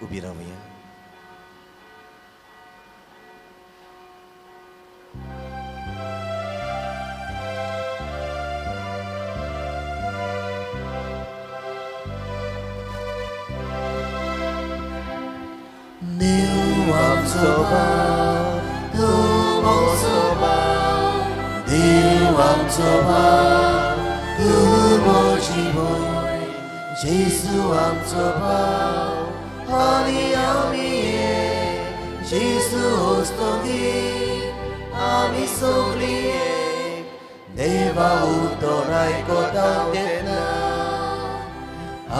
उबी रावया. देव आमचो बाप, तूं म्हजो बाप, देव आमचो बाप, तूं म्हजी भयण, जेजू आमचो बाप आनी आमी एक, जेजू हस्तगीर आमी सगळीं एक, देवा उतर आयकता तेन्ना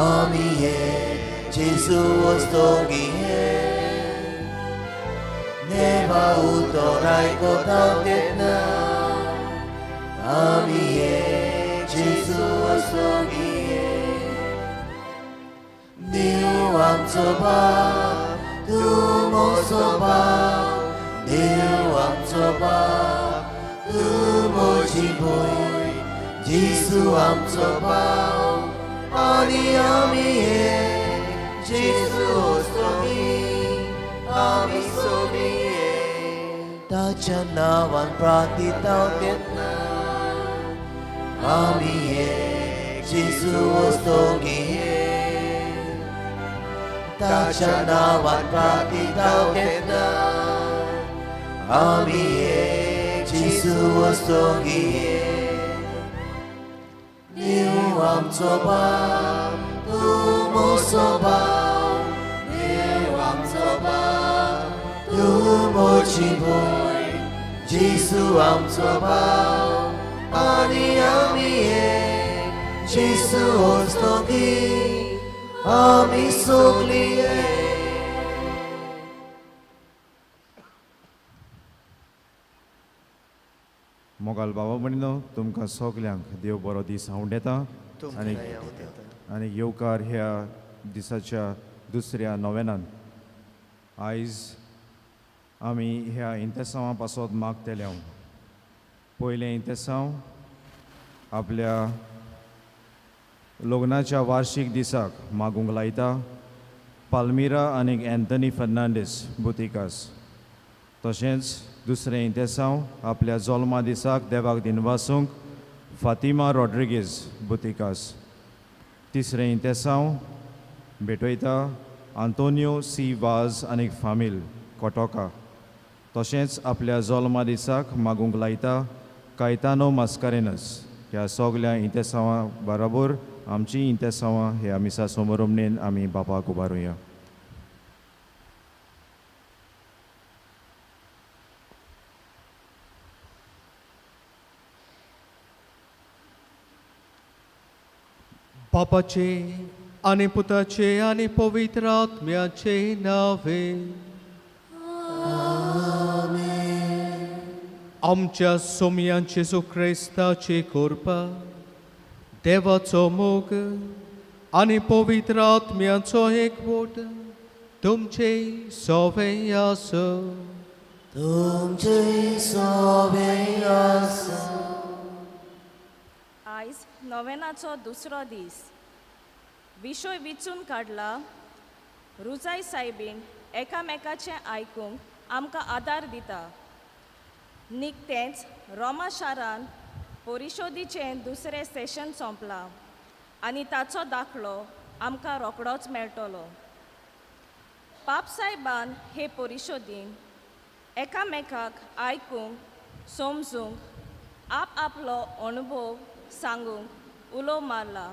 आमी एक, जेजू हस्तगीर एक, देवा उतर आयकता तेन्ना आमी एक, जेजू हस्तगीर एक. देव आमचो बाप, तूं म्हजो बाप, देव आमचो बाप, तूं म्हजी भयण, जेजू आमचो बाप आनी आमी एक, जेजू हस्तगीर आमी सगळीं एक, ताच्या नांवान प्रार्थिता तेन्ना आमी एक, जेजू हस्तगीर एक, ताच्या नांवान प्रार्थिता तेन्ना आमी एक, जेजू हस्तगीर एक. देव आमचो बाप, तूं म्हजो बाप, देव आमचो बाप, तूं म्हजी भयण, जेजू आमचो बाप आनी आमी एक, जेजू हस्तगीर आमी सगळीं एक. मोगाल बाबा म्हणिनो तुमकां सगल्यांक देव बरो दीस हांव आनी आनी येवकार ह्या दिसाच्या दुसऱ्या नोवेनान. आयज आमी ह्या इंतेसांवा पासत मागतले. पयलें इंतेसांव आपल्या लग्नाच्या वार्शीक दिसाक मागूंक लायता पाल्मिरा आनी एंथनी फर्नांडीस बुतिकास. तशेंच दुसरें इंतेसांव आपल्या जल्मा दिसाक देवाक दिनवासूंक फातिमा रॉड्रिगीज बुतिकास. तिसरें इंतेसांव भेटयता आंतोनियो सी वाज आनी फामील कोटोका. तशेंच आपल्या जल्मा दिसाक मागूंक लायता कायतानो मास्कारेनस. ह्या सगल्या इंतेसांवां बराबर आमची इंतेसांवां ह्या मिसा समोरमणेन आमी बापाक उबारुया. बापाचे आनी पुताचे आनी पवित्र आत्म्याचे नावे. आमच्या सोमयान जेजू क्रिस्ताची कृपा, देवाचो मोग आनी पवित्र आत्म्याचो एकवट तुमचे सवे आसूं. तुमचे सवे आसूं. आयज नोवेनाचो दुसरो दीस. विशय विचून काडला रुजाय सायबीन एकामेकाचें आयकूंक आमकां आदार दिता. निकतेंच रोमा शारान परिशोदीचें दुसरें सेशन सोंपलां आनी ताचो दाखलो आमकां रोखडोच मेळटलो. पापसायबान हे परिशोदीन एकामेकाक आयकूंक, समजूंक, आप आपलो अणभव सांगूंक उलो मारला.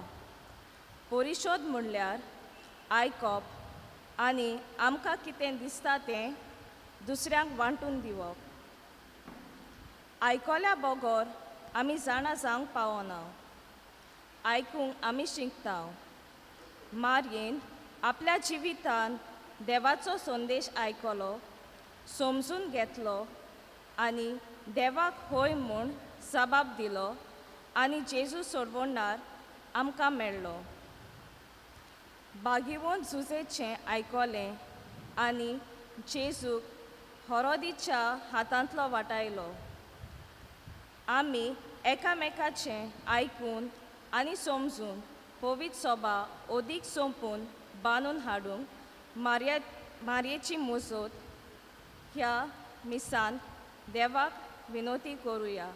परिशोद म्हणल्यार आयकप आनी आमकां कितें दिसता तें दुसऱ्यांक वांटून दिवप. आयकल्या बगर आमी जाणा जावंक पावना. आयकूंक आमी शिकता. मारयेन आपल्या जिवितान देवाचो संदेश आयकलो, समजून घेतलो आनी देवाक होय म्हूण जबाब दिलो आनी जेजू सोडवणार आमकां मेळ्ळो. बागिवोन जुजेचें आयकलें आनी जेजूक हरोदीच्या हातांतलो वाटायलो. आमी एकामेकाचें आयकून आनी समजून पवित्र सोबा अदीक सोंपून बांदून हाडूंक मारयेची मुजोत ह्या मिसान देवाक विनोती करुया.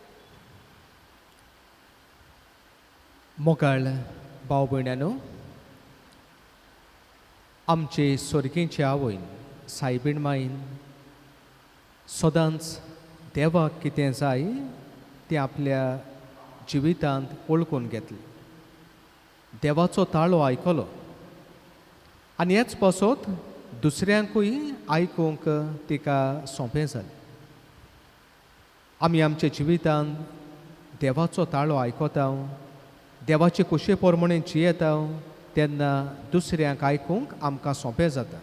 मोगाळ भाव भयणांनो, आमचे स्वर्गीचे आवयन सायबीण माईन सदांच देवाक कितें जाय तें आपल्या जिवितांत वळखून घेतलें. देवाचो ताळो आयकलो आनी हेच पासत दुसऱ्यांकूय आयकूंक तिका सोंपें जालें. आमी आमच्या जिवितांत देवाचो ताळो आयकता, देवाचे कुशे प्रमाणे जियेता तेन्ना दुसऱ्यांक आयकूंक आमकां सोंपें जाता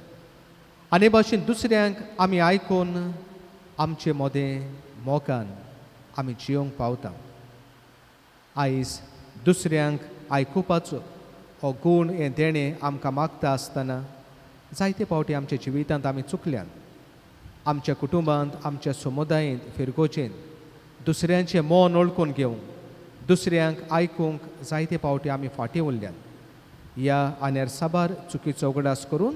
आनी भाशेन दुसऱ्यांक आमी आयकून आमचे मदें मोगान आमी जियोंक पावता. आयज दुसऱ्यांक आयकुपाचो हो गूण हें देणें आमकां मागता आसतना जायते फावटी आमच्या जिवितांत आमी चुकल्यात. आमच्या कुटुंबांत, आमच्या समुदायेंत, फिरगोजेंत दुसऱ्यांचें मन वळखून घेवंक, दुसऱ्यांक आयकूंक जायते फावटी आमी फाटीं उरल्यात. ह्या आनी साबार चुकीचो उगडास करून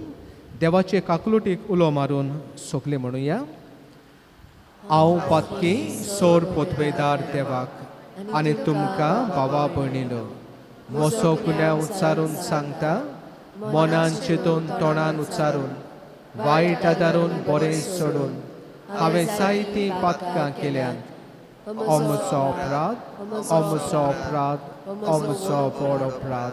देवाचे काकलुटीक उलो मारून सगलें म्हणुया. हांव पातकी सोर पोतवेदार देवाक आनी तुमकां भावा भयणीनो मोसो गुन्यांव उच्चारून सांगता, मनान चिंतून तोंडान उच्चारून वायट आदारून बरें सोडून हांवें जायतीं पातकां केल्यांत. अमचो अपराध, अमचो अपराध, अमचो व्हड अपराध.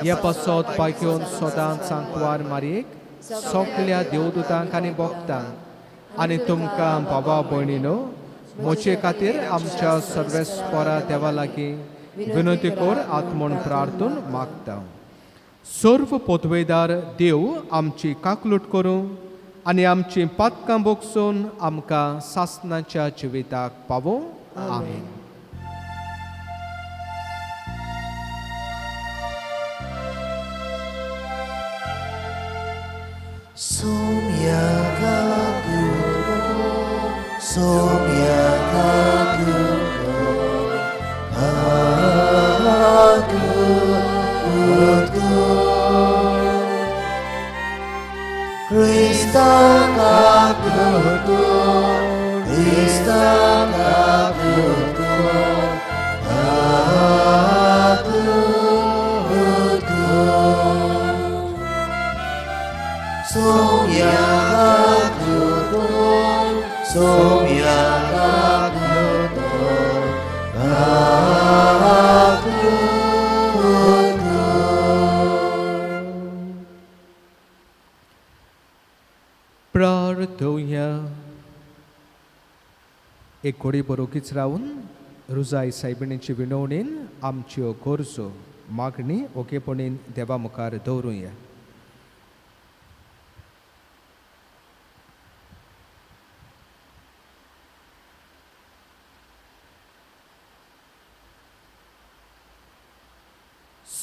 हे पासत पायघेवन सदांच सांकवार मारयेक सगल्या देवदूतांक आनी भक्तांक आनी तुमकां भावा भयणीनो म्हजे खातीर आमच्या सर्वेस्परा देवा लागीं विनंती कर आत्मोन प्रार्थून मागता. सर्व पोतवेदार देव आमची काकलूट करूं आनी आमची पातकां बोगसून आमकां सासनाच्या जिविताक पावों. आमेन. प्रार्थुया. एक घोडी बरोगीच रावन रुजाय सायबिणीची विनवणीन आमच्यो गरजो मागणी ओगेपणीन देवा मुखार दवरुया.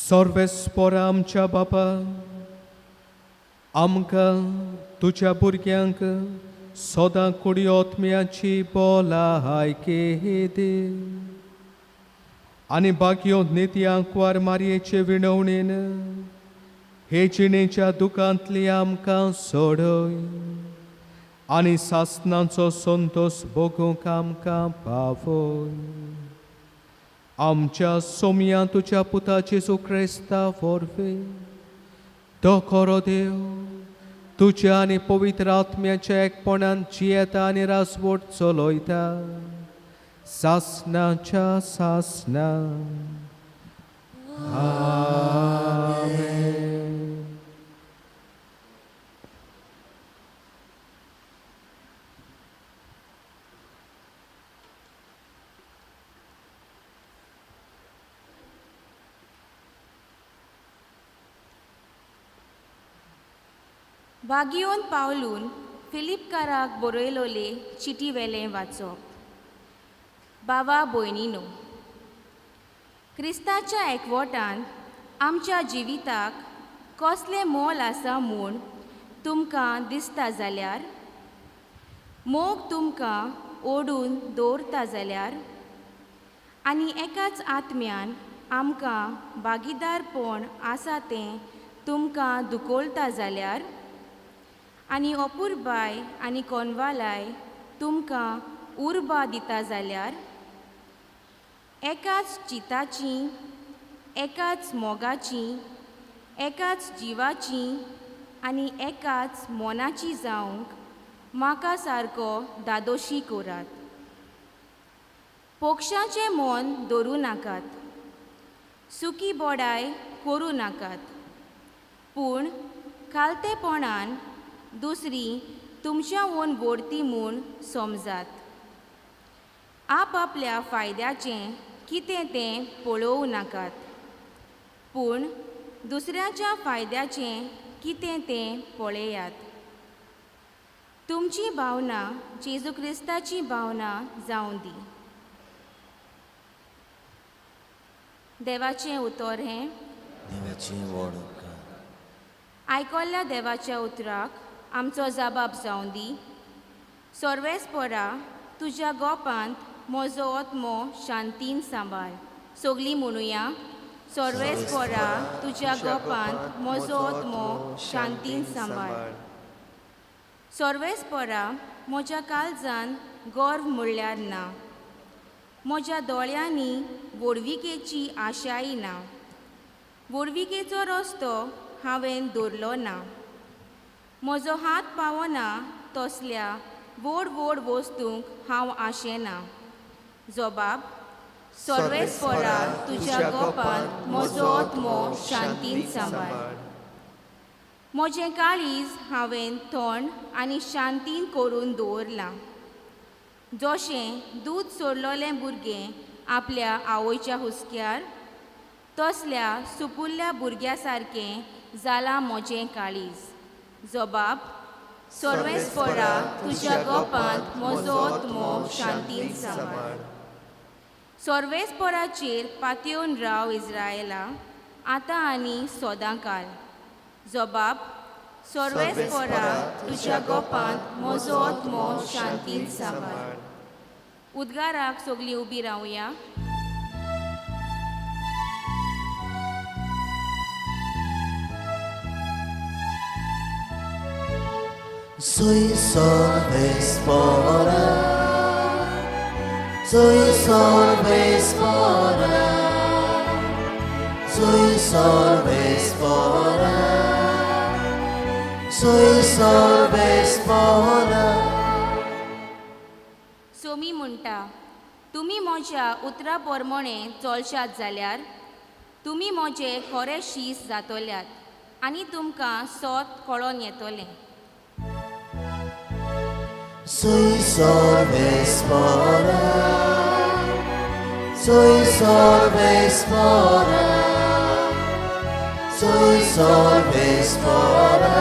सर्वेस्पोरा आमच्या बापा, आमकां तुज्या भुरग्यांक सदां कुडी आत्म्याची बोलाय दी आनी बागयो नित्यांक वार मारयेचे विणवणेन हे जिणेच्या दुखांतली आमकां सोडय आनी सासनाचो संतोश भोगूंक आमकां पावय. आमच्या सोमया तुज्या पुता जेजू क्रिस्ता वरवीं तो खरो देव तुज्या आनी पवित्र आत्म्याच्या एकपणान जियेता आनी राजवट चलयता सासनाच्या सासना. आमेन. बागियोन पावलून फिलिपकाराक बरयलोले चिटी वेलें वाचप. बाबा भयणीनो, क्रिस्ताच्या एकवटान आमच्या जिविताक कसलें मोल आसा म्हूण तुमकां दिसता जाल्यार, मोग तुमकां ओडून दवरता जाल्यार आनी एकाच आत्म्यान आमकां भागीदारपण आसा तें तुमकां दुखोलता जाल्यार, आनी अपुरबाय आनी कोनवालाय तुमकां उर्बा दिता जाल्यार एकाच चिताची, एकाच मोगाची, एकाच जिवाची आनी एकाच मनाची जावंक म्हाका सारको दादोशी करात. पक्षाचें मन धरूं नाकात, सुकी बोडाय करूं नाकात, पूण खालतेपणान दुसरी तुमच्यावन व्हडती म्हूण समजात. आपआपल्या फायद्याचें कितें तें पळोवं नाकात, पूण दुसऱ्याच्या फायद्याचें कितें तें पळयात. तुमची भावना जेजू क्रिस्ताची भावना जावं दी. देवाचें उतर हें. आयकल्ल्या देवाच्या उतराक आमचो जबाब जावं दी. सर्वेस्परा तुज्या गोपांत म्हजो आत्मो शांतीन सांबाळ. सगलीं म्हणुया, सर्वेस्परा तुज्या गोपांत म्हजो आत्मो शांतीन सांबाळ. सर्वेस्परा म्हज्या काळजान गर्व म्हणल्यार ना, म्हज्या दोळ्यांनी व्हडविकेची आशाय ना. व्हडविकेचो रस्तो हांवें दवरलो ना, म्हजो हात पावना तसल्या व्हड व्हड वस्तूंक हांव आशेना. जबाब, सर्वेस्परा तुज्या गोपांत म्हजो आत्मो शांतीन सांबाळ. म्हजें काळीज हांवें थंड आनी शांतीन करून दवरलां, जशें दूद सोडलेलें भुरगें आपल्या आवयच्या हुस्क्यार, तसल्या सुपुल्ल्या भुरग्या सारकें जालां म्हजें काळीज. जबाब, सर्वेस्परा तुज्या गोपांत म्हजो आत्मो शांतीन सांबाळ. सर्वेस्पराचेर पातयेवन राव इस्रायला, आतां आनी सदां काल. जबाब, सर्वेस्परा तुज्या गोपांत म्हजो आत्मो शांतीन सांबाळ. उद्गाराक सगलीं उबी रावया. Soy Sarvespora, soy Sarvespora, soy Sarvespora, soy Sarvespora. Somi म्हणटा, तुमी म्हज्या उतरा प्रमाणे चलशात जाल्यार तुमी म्हजे खरे शीस जातल्यात आनी तुमकां सोत कळोन येतलें. Soy Sarvespora, soy Sarvespora, soy Sarvespora,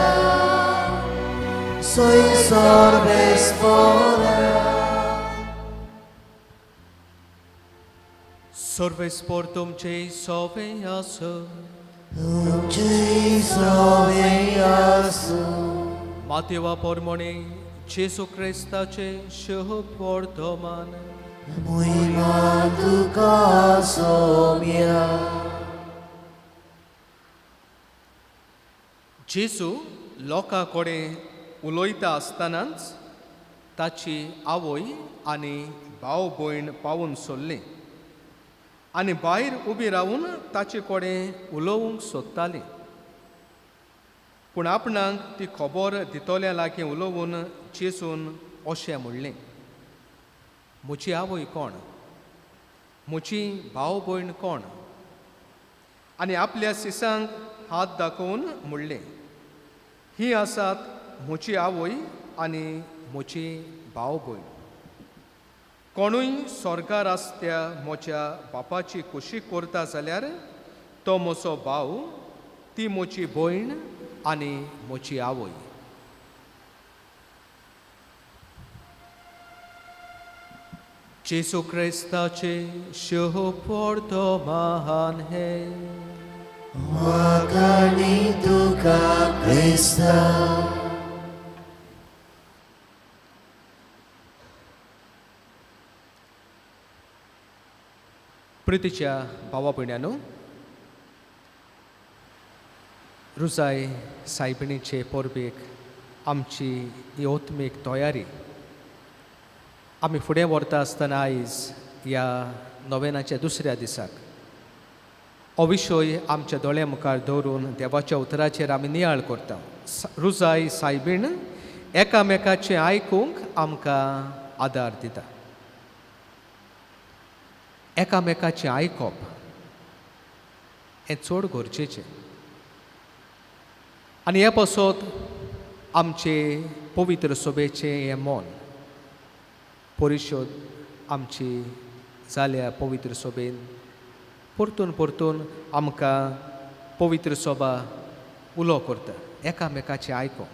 soy Sarvespora. सर्वेस्पोर तुमचे सोवे आसो. तुमचे सोवे आसो. मातेवा परमणे जेजू क्रिस्ताचे शुभ वर्तमान. मोहिमा तुका सोम्या. जेजू लोकां कडेन उलयता आसतनाच ताची आवय आनी भाव भयण पावून सोडली आनी भायर उबी रावून ताचे कडेन उलोवंक सोदताली. पूण आपणाक ती खबर दितल्या लागीं उलोवन जेजून अशें म्हणलें, म्हजी आवय कोण, म्हजी भाव भयण कोण? आनी आपल्या सिसांक हात दाखोवन म्हणलें, ही आसात म्हजी आवय आनी म्हजी भाव भयण. कोणूय स्वर्गार आसत्या म्हज्या बापाची खोशी करता जाल्यार तो म्हजो भाव, ती म्हजी भयण आनी म्हजी आवय. जेजू क्रिस्ताचे शुभ वर्तमान हे. वाखाणी तुका क्रिस्ता. प्रितीच्या भावा भयण्यानो, रुजाय सायबिणीचे परबेक आमची ही आत्मीक तयारी आमी फुडें व्हरता आसतना आयज ह्या नोवेनाच्या दुसऱ्या दिसाक हो विशय आमच्या दोळ्या मुखार दवरून देवाच्या उतराचेर आमी नियाळ करता. रुजाय सायबीण एकामेकाचें आयकूंक आमकां आदार दिता. एकामेकाचें आयकप हें चड गरजेचें आनी हे पासत आमचे पवित्र सभेचें हें मन परिशद आमची जाल्या पवित्र सभेन परतून परतून आमकां पवित्र सभा उलो करता एकामेकाचें आयकूंक.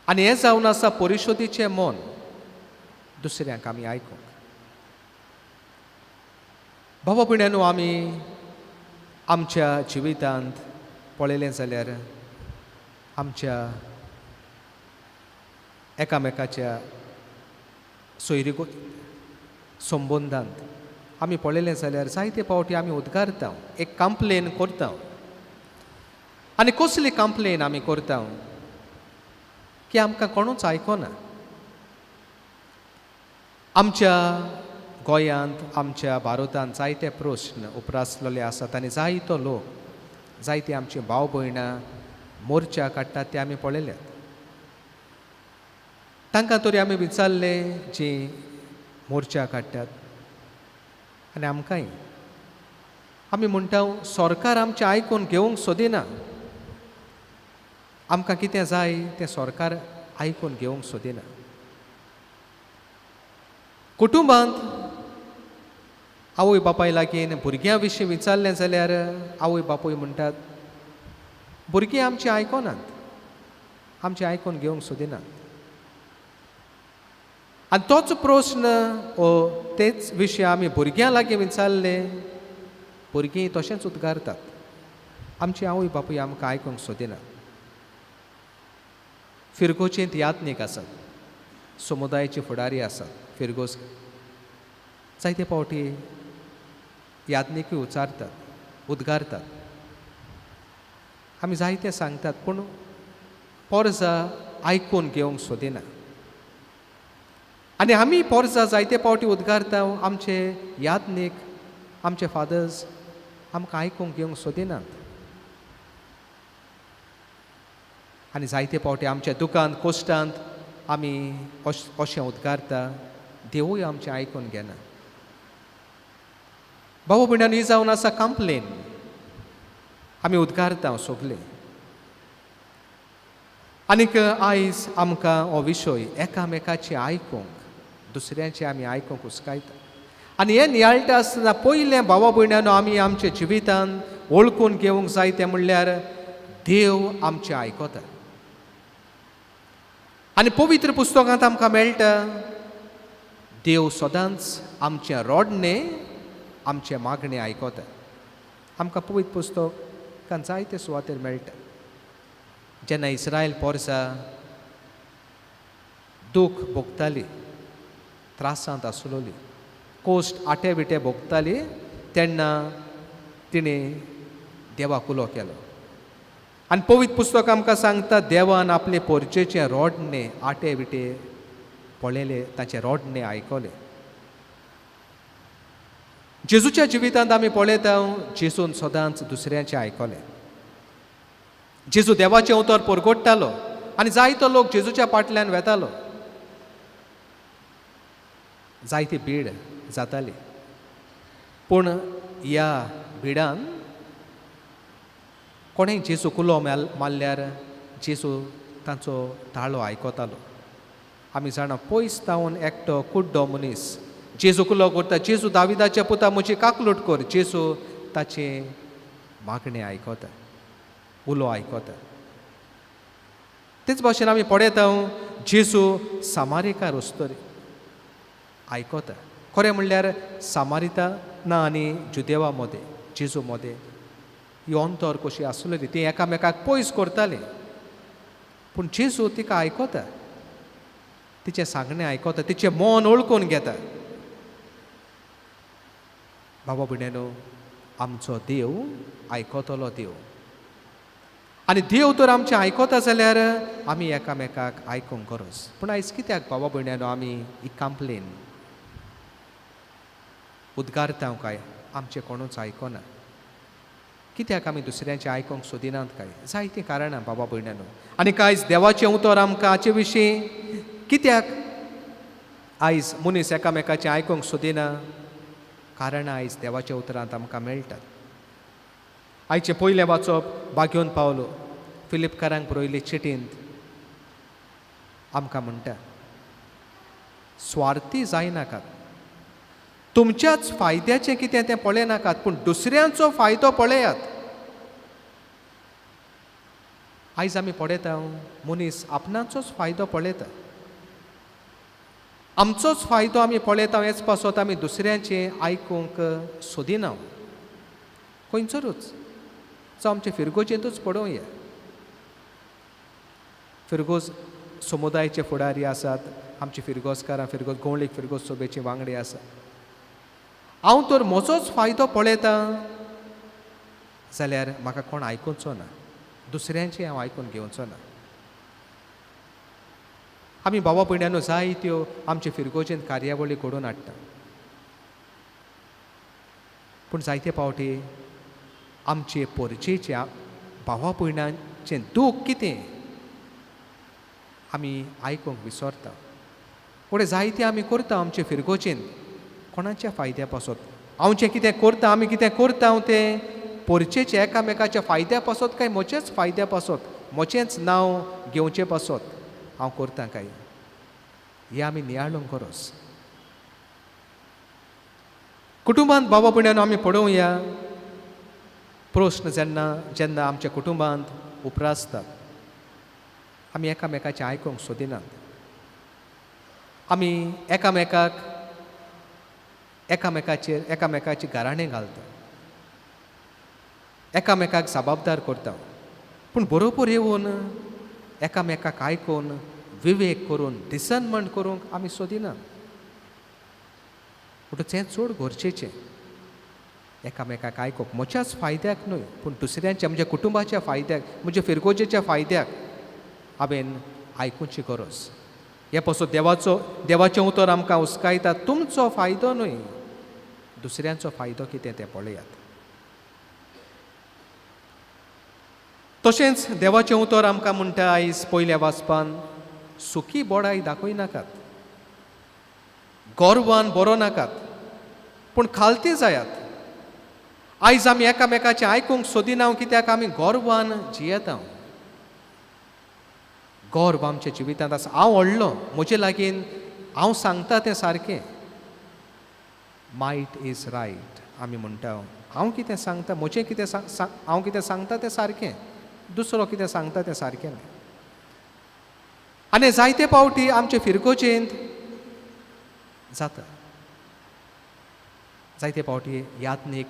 आनी हें जावन आसा परिशदेचें मन दुसऱ्यांक आमी आयकूंक. भावा भयणांनो, आमी आमच्या जिवितांत पळयलें जाल्यार आमच्या एकामेकाच्या सोयरीगो संबंदांत आमी पळयलें जाल्यार जायते फावटी आमी उद्गारता, एक कंप्लेन करता. आनी कसली कंप्लेन आमी करता की आमकां कोणूच आयकना. आमच्या गोंयांत, आमच्या भारतांत जायते प्रस्न उप्रासलेले आसात आनी जायतो लोक, जायते आमचे भाव भयणां मोर्चा काडटात ते आमी पळयल्यात. तांकां तरी आमी विचारलें जी मोर्चा काडटात आनी आमकांय आमी म्हणटा सरकार आमचें आयकून घेवंक सोदिना, आमकां कितें जाय तें सरकार आयकून घेवंक सोदिना. कुटुंबांत आवय बापाय लागीं भुरग्यां विशीं विचारलें जाल्यार आवय बापूय म्हणटात भुरगीं आमचें आयकनात, आमचें आयकून घेवंक सोदिनात. आनी तोच प्रस्न ओ तेच विशय आमी भुरग्यां लागीं विचारले, भुरगीं तशेंच उद्गारतात आमची आवय बापूय आमकां आयकूंक सोदिनात. फिरगोचेंत याज्ञीक आसात, समुदायाचे फुडारी आसात फिरगोज, जायते फावटी याज्ञिकूय उच्चारतात, उद्गारतात. आमी जायते सांगतात पूण पोरजा आयकून घेवंक सोदिना. आनी आमी पोरजा जायते फावटी उद्गारता आमचे याज्ञीक, आमचे फादर्स आमकां आयकूंक घेवंक सोदिनात. आनी जायते फावटी आमच्या दुकान कोश्टांत आमी अशें उद्गारता देवूय आमचें आयकून घेना. भाव भयणांनो, ही जावन आसा कंप्लेन, आमी उद्गारता सगले. आनीक आयज आमकां हो विशय एकामेकाचें आयकूंक, दुसऱ्यांचें आमी आयकूंक उस्कायता. आनी हें नियाळटा आसतना पयलें भावा भयणांनो आमी आमच्या जिवितान वळखून घेवंक जाय तें म्हणल्यार देव आमचें आयकता. आनी पवित्र पुस्तकांत आमकां मेळटा देव सदांच आमचें रडणें, आमचें मागणें आयकता. आमकां पवित्र पुस्तकांत जायते सुवातेर मेळटा. जेन्ना इस्रायल पोरसा दूख भोगताली, त्रासांत आसलोली, कोश्ट आटे विटे भोगताली, तेन्ना तिणें देवाक उलो केलो. आनी पवित्र पुस्तक आमकां सांगता देवान आपले पोरचेचें रडणें, आटे विटे पळयलें, ताचें रडणें आयकलें. जेजूच्या जिवितांत आमी पळयता जेजून सदांच दुसऱ्यांचें आयकलें. जेजू देवाचें उतर परगट्टालो आनी जायतो लोक जेजूच्या फाटल्यान वेतालो, जायती भीड जाताली. पूण ह्या भिडान कोणें जेजू कुलो मारल्यार जेजू तांचो ताळो आयकतालो. आमी जाणा पयस तावन एकटो कुड्डो मनीस जेजू कुलो करता, जेजू दाविदाच्या पुता म्हजी काकलूट कर. जेजू ताचें मागणें आयकता, उलो आयकता. तेच भाशेन आमी पळयता जेजू सामारिकार वस्तरी आयकता. खरें म्हणल्यार सामारिता ना आनी जुदेवा मदें, जेजू मदें ही अंतर कशी आसलेली, ती एकामेकाक पयस करताली. पूण जेजू तिका आयकता, तिचें सांगणें आयकता, तिचें मन वळखून घेता. बाबा भयणांनो, आमचो देव आयकतलो देव. आनी देव तर आमचें आयकता जाल्यार आमी एकामेकाक आयकूंक गरज. पूण आयज कित्याक बाबा भयण्यानो आमी ही कंप्लेन उद्गारता काय आमचें कोणूच आयकना? कित्याक आमी दुसऱ्यांचें आयकूंक सोदिनात काय? जायतीं कारणां बाबा भयण्यानो. आनी आयज देवाचें उतर आमकां हाचे विशीं कित्याक आयज मनीस एकामेकाचें आयकूंक सोदिना? कारणां आयज देवाच्या उतरांत आमकां मेळटात. आयचें पयलें वाचप बागेवन पावलो फिलिपकारांक बरयल्ले चिटींत आमकां म्हणटा, स्वार्थी जायनाकात, तुमच्याच फायद्याचें कितें तें पळयनाकात, पूण दुसऱ्यांचो फायदो पळयात. आयज आमी पळयता मनीस आपणाचोच फायदो पळयता, आमचोच फायदो आमी पळयता, हेच पासत आमी दुसऱ्यांचें आयकूंक सोदिना. खंयसरूच जावं आमचे फिरगोजेंतूच पळोवया. फिरगोज समुदायाचे फुडारी आसात, आमचे फिरगोजकारां, फिरगोज गोंवळीक फिरगोज सभेचे वांगडी आसात. हांव तर म्हजोच फायदो पळयता जाल्यार म्हाका कोण आयकुचो ना, दुसऱ्यांचें हांव आयकून घेवचो ना. आमी बाबा भयण्यानो जायत्यो आमचे फिरगोजेंत कार्यावळी घडोवन हाडटा, पूण जायते फावटी आमचे पोरचेच्या भावा भयणांचें दूख कितें आमी आयकूंक विसरता. फुडें जायते आमी करता आमचे फिरगोजेंत कोणाच्या फायद्या पासत. हांव जें कितें करता, आमी कितें करता हांव तें पोरचेच्या एकामेकाच्या फायद्या पासत काय म्हजेच फायद्या पासत, म्हजेंच नांव घेवचे पासत हांव करता काय, हें आमी नियाळूंक गरज. कुटुंबांत बाबा भयण्यानो आमी पळोवया प्रस्न जेन्ना जेन्ना आमच्या कुटुंबांत उप्रासतात आमी एकामेकाचें आयकूंक सोदिनात, आमी एकामेकाक एकामेकाचेर एकामेकाची गाराणें घालता, एकामेकाक जबाबदार करता, पूण बरोबर येवन एकामेकाक आयकून विवेक करून डिसर्नमेंट करूंक आमी सोदिनात. पूण तें चड गरजेचें, एकामेकाक आयकूंक म्हज्याच फायद्याक न्हय पूण दुसऱ्यांच्या, म्हज्या कुटुंबाच्या फायद्याक, म्हज्या फिरगोजेच्या फायद्याक हांवें आयकुची गरज. हें पासून देवाचो देवाचें उतर आमकां हुस्कायता, तुमचो फायदो न्हय दुसऱ्यांचो फायदो कितें तें पळयात. तशेंच देवाचें उतर आमकां म्हणटा आयज पयल्या वाचपान, सुखी बोडाय दाखयनाकात, गर्वान बरो नाकात, पूण खालती जायात. आयज आमी एकामेकाचें आयकूंक सोदिना कित्याक आमी गर्वान जियेता. गर्व आमच्या जिवितांत आसा, हांव व्हडलो, म्हजे लागीं हांव सांगता तें सारकें, मायट is right आमी म्हणटा. हांव कितें सांगता, म्हजें कितें हांव कितें सांगता तें सारकें, दुसरो कितें सांगता तें सारकें न्हय. आनी जायते फावटी आमचे फिरगोजेंत जाता, जायते फावटी यात्नीक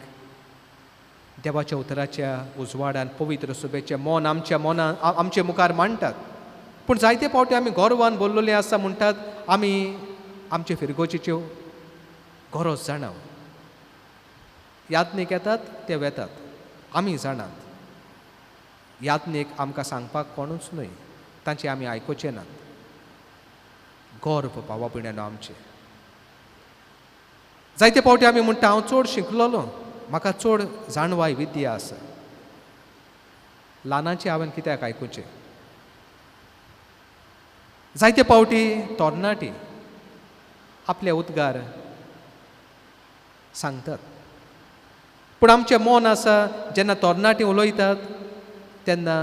देवाच्या उतराच्या उजवाडान पवित्र सुबेचें मन आमच्या मनान आमचे मुखार मांडटात, पूण जायते फावटी आमी गर्वान बोल्लोले आसा म्हणटात आमी आमचे फिरगोजेच्यो गरज जाणा. यात्नीक येतात ते वेतात, आमी जाणात. यात्नीक आमकां सांगपाक कोणूच न्हय, तांचें आमी आयकुचें नात. गर्व भावा भयण्यानो आमचें. जायते फावटी आमी म्हणटा हांव चड शिकलोलो, म्हाका चड जाणवाय विद्या आसा, ल्हानाचें हांवें कित्याक आयकुचें. जायते फावटी तरणाटी आपले उद्गार सांगतात, पूण आमचें मन आसा जेन्ना तरणाटी उलयतात तेन्ना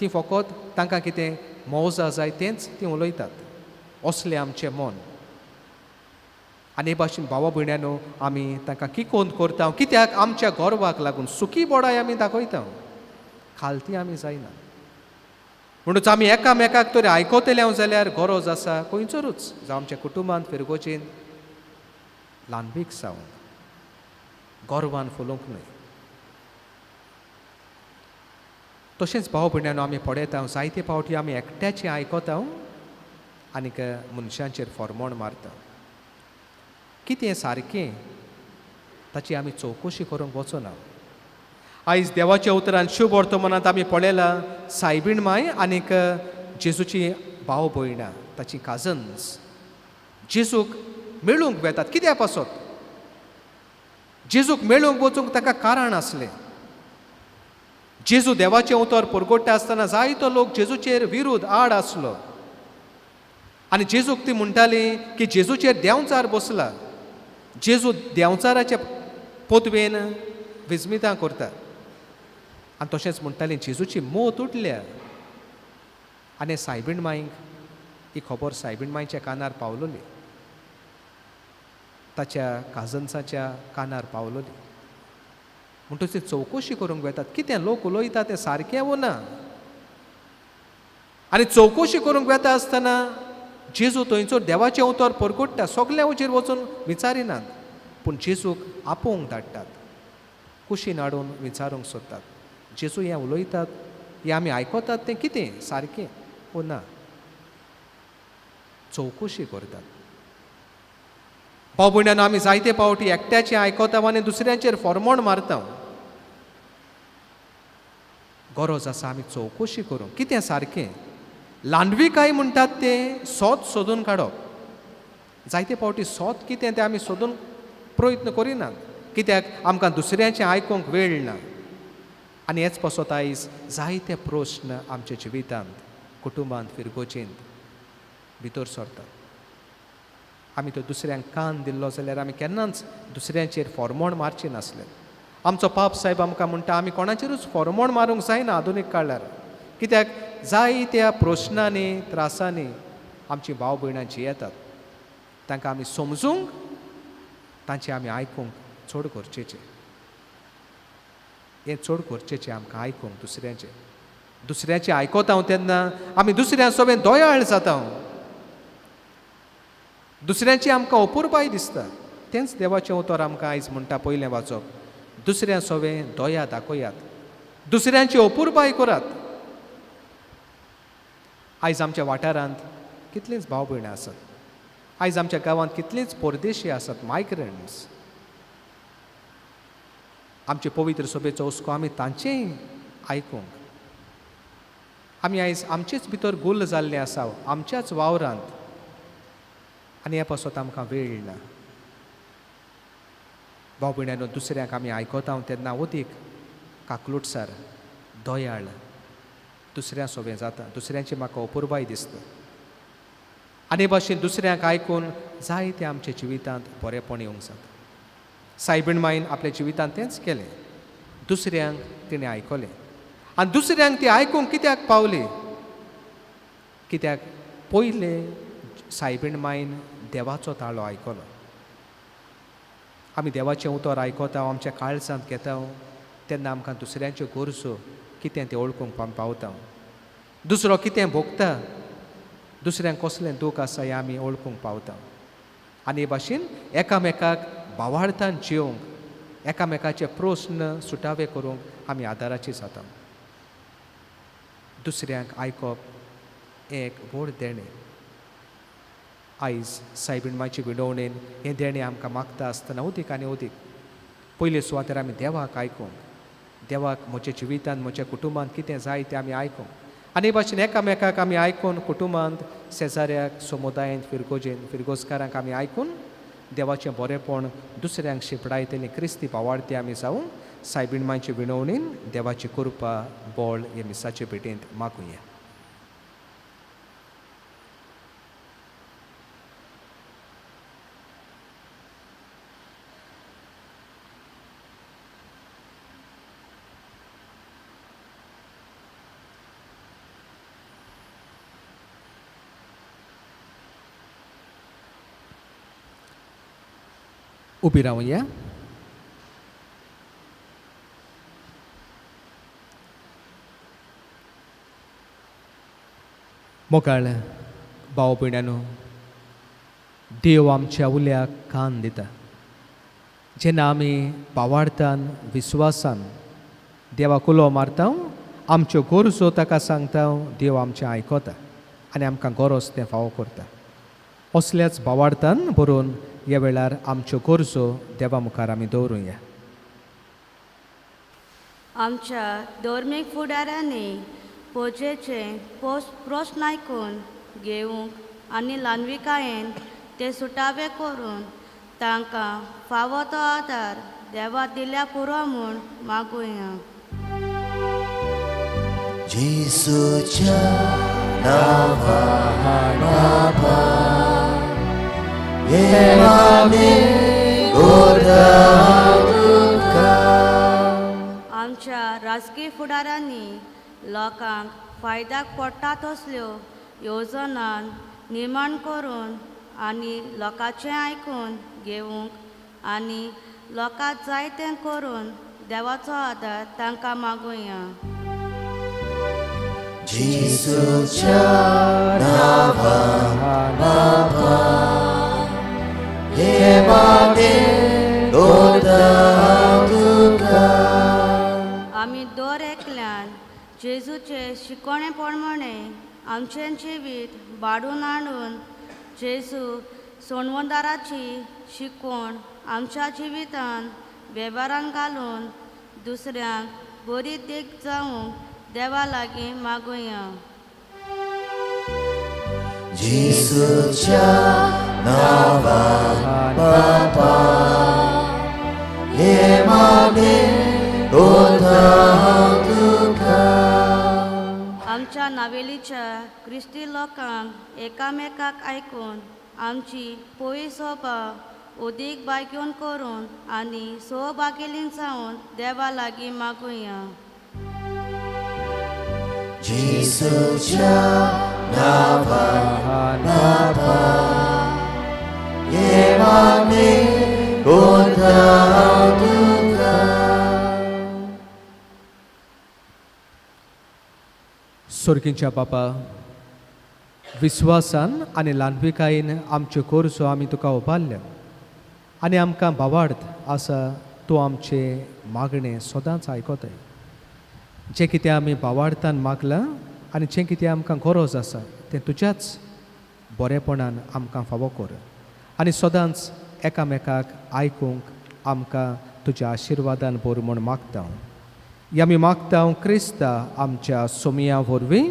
ती फकत तांकां कितें मौजा जाय तेंच ती उलयतात, असलें आमचें मन. आनी हे भाशेन भावा भयण्यानो आमी तांकां किकोंत करता कित्याक आमच्या गर्वाक लागून सुखी बोडाय आमी दाखयता, खालती आमी जायना. म्हणूच आमी एकामेकाक तरी आयकतले हांव जाल्यार गरज आसा खंयसरूच, जावं आमच्या कुटुंबांत फिरगोजेन ल्हानवीक जावन गर्वान फुलोवंक न्हय. तशेंच भाव भयण्यानो आमी पळयता जायते फावटी आमी एकट्याचें आयकता आनीक मनशांचेर फॉर्मोण मारता, कितें सारकें ताची आमी चवकशी करूंक वचना. आयज देवाच्या उतरान शुभ वर्तमानांत आमी पळयला सायबीण माय आनीक जेजूची भाव भयणां, ताची काजन्स जेजूक मेळूंक वेतात. कित्या पासत जेजूक मेळूंक वचूंक ताका कारण आसलें. जेजू देवाचें उतर परगट्टा आसतना जायतो लोक जेजूचेर विरोध आड आसलो आनी जेजूक ती म्हणटाली की जेजूचेर देंवचार बसला, जेजू देंवचाराच्या पदवेन विजमितां करता. आनी तशेंच म्हणटाली जेजूची मोत उठल्या. आनी सायबीण माईक ही खबर सायबीण माईच्या कानार पावलोली, ताच्या काजन्साच्या कानार पावलोली. म्हणटच ती चवकशी करूंक वेतात, कितें लोक उलयता तें सारकें वो ना. आनी चवकशी करूंक वेता आसतना जेजू थंयचो देवाचें उतर परगट्टा, सगल्या वचेर वचून विचारिनात, पूण जेजूक आपोवंक धाडटात, कुशीन हाडून विचारूंक सोदतात, जेजू हें उलयतात, हें आमी आयकतात तें कितें सारकें वो ना. चवकशी करतात. भाव भयणांनो, आमी जायते फावटी एकट्याचें आयकता आनी दुसऱ्यांचेर फॉर्मोण मारता. गरज आसा आमी चवकशी करूंक कितें सारकें. लांडविकाय म्हणटात तें सोद सोदून काडप. जायते फावटी सोद कितें तें आमी सोदून प्रयत्न करिनात, कित्याक आमकां दुसऱ्यांचें आयकूंक वेळ ना. आनी हेच पासत आयज जायते प्रस्न आमच्या जिवितांत, कुटुंबांत, फिरगोचेंत भितर सरतात. आमी तो दुसऱ्यांक कान दिल्लो जाल्यार आमी केन्नाच दुसऱ्यांचेर फॉर्मोण मारचे नासले. आमचो पाप साहेब आमकां म्हणटा आमी कोणाचेरूच फॉर्मोण मारूंक जायना आधुनीक काळार, कित्याक जायत्या प्रश्नांनी त्रासांनी आमची भाव भयणां जियेतात. तांकां आमी समजूंक, तांचें आमी आयकूंक चड गरजेचें. हें चड गरजेचें आमकां आयकूंक दुसऱ्यांचें. दुसऱ्यांचें आयकता तेन्ना आमी दुसऱ्यां सोबें दयाळ जाता, दुसऱ्यांची आमकां अपुरबाय दिसता. तेंच देवाचें उतर आमकां आयज म्हणटा पयलें वाचप, दुसऱ्यां सोबें दया दाखयात, दुसऱ्यांची अपुरबाय करात. आयज आमच्या वाठारांत कितलींच भाव भयणां आसात, आयज आमच्या गांवांत कितलींच परदेशी आसात, मायग्रंट्स. आमचे पवित्र सभेचो हुस्को आमी तांचेय आयकूंक. आमी आयज आमचेच भितर गुल्ल जाल्ले आसा, आमच्याच वावरांत, आनी ह्या पासत आमकां वेळ ना. भाव भयणांनो, दुसऱ्यांक आमी आयकता तेन्ना अदीक काकलुटसार, दयाळ दुसऱ्यां सोबें जाता, दुसऱ्यांची म्हाका अपुरबाय दिसता. आनी भाशेन दुसऱ्यांक आयकून जायते आमच्या जिवितांत बरेपण येवंक जाता. सायबीण माईन आपल्या जिवितांत तेंच केलें, दुसऱ्यांक तिणें आयकलें. आनी दुसऱ्यांक ती आयकूंक कित्याक पावली? कित्याक पयले सायबीण माईन देवाचो ताळो आयकलो. आमी देवाचें उतर आयकता, आमच्या काळजांत घेता तेन्ना आमकां दुसऱ्यांच्यो गरजो कितें तें वळखूंक पावता, दुसरो कितें भोगता, दुसऱ्यांक कसलें दूख आसा हें आमी वळखूंक पावता. आनी हे भाशेन एकामेकाक भावार्थान जिवंक, एकामेकाचे प्रस्न सुटावे करूंक आमी आदाराची जाता. दुसऱ्यांक आयकप हें एक व्हड देणें. आयज सायबीण मायचे विनवणेन हें देणें आमकां मागता आसतना अदीक आनी अदीक पयले सुवातेर आमी देवाक आयकूंक, देवाक म्हज्या जिवितांत, म्हज्या कुटुंबांत कितें जाय तें आमी आयकूंक. आनी हे भाशेन एकामेकाक आमी आयकून कुटुंबांत, शेजाऱ्याक, समुदायांत, फिरगोजेन, फिरगोजकारांक आमी आयकून देवाचें बरेपण दुसऱ्यांक शिंपडायतलीं क्रिस्ती भावार्थी आमी जावं. सायबीण मायचे विनवणेन देवाची कृपा बळ हे मिसाचे भेटेंत मागुया. उबी रावया. मोगाळ भाव भयणांनो, देव आमच्या उल्याक कान दिता. जेन्ना आमी भावार्थान, विस्वासान देवाक उलो मारता, आमच्यो गरजो ताका सांगता, देव आमचें आयकता आनी आमकां गरज तें फावो करता. असल्याच भावार्थान बरोवन ह्या वेळार आमच्यो गरजो देवा मुखार आमी दवरुया. आमच्या धर्मीक फुडाऱ्यांनी पोजेचे प्रस्न आयकून घेवंक आनी ल्हानविकायेन ते सुटावे करून तांकां फावो तो आदार देवा दिल्या पुरो म्हूण मागुया. जेजूच्या नांवान बाबा हे आमी करता तुका. आमच्या राजकीय फुडाऱ्यांनी लोकांक फायद्याक पडटा तसल्यो येवजणां निर्माण करून आनी लोकांचें आयकून घेवंक आनी लोकांक जाय तें करून देवाचो आदार तांकां मागुया. जेजूच्या नांवान बाबा हे आमी करता तुका. आमी दर एकल्यान जेजूचे शिकवणे प्रमाणे आमचें जिवीत बाडून हाडून जेजू सोणवंदाराची शिकवण आमच्या जिवितान वेव्हारान घालून दुसऱ्यांक बरी देख जावंक देवा लागीं मागुया. जेजूच्या नांवान बाबा हे आमी करता तुका. आमच्या नावेलीच्या क्रिस्ती लोकांक एकामेकाक आयकून आमची पोळी सोबा उदीक बायकून करून आनी सहभागिलीन जावन देवा लागीं मागुया. जेजूच्या नांवान बाबा हे आमी करता तुका. सोर्गींच्या बापा, विस्वासान आनी ल्हानविकायेन आमच्यो गरजो आमी तुका उबारल्या आनी आमकां भावार्थ आसा तूं आमचें मागणें सदांच आयकताय. जें कितें आमी भावार्थान मागलां आनी जें कितें आमकां गरज आसा तें तुज्याच बरेपणान आमकां फावो कर आनी सदांच एकामेकाक आयकूंक आमकां तुज्या आशिर्वादान भर म्हूण मागता. ह्या आमी मागता क्रिस्ता आमच्या सोमिया वरवीं.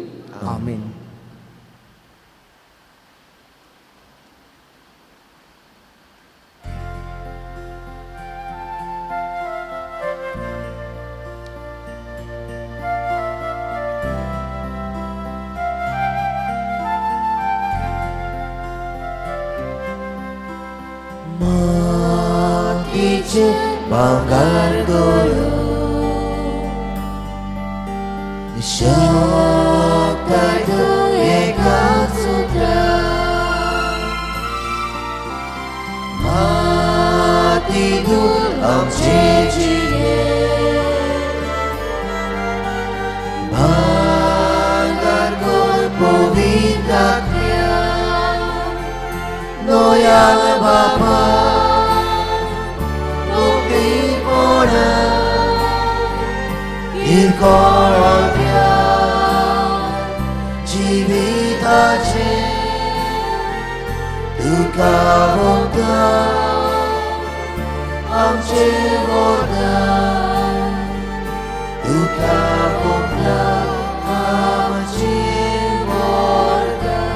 आमीन. मातीचे भांगर गोयो शकता तूं एकाच उतरान माती धूळ आमचे जिणे भांगर गोय पवित्र आत्म्यान नोयाल बाबा जिविताचे तुका वता आमचे वरदान तुका वता आमचे वरदान.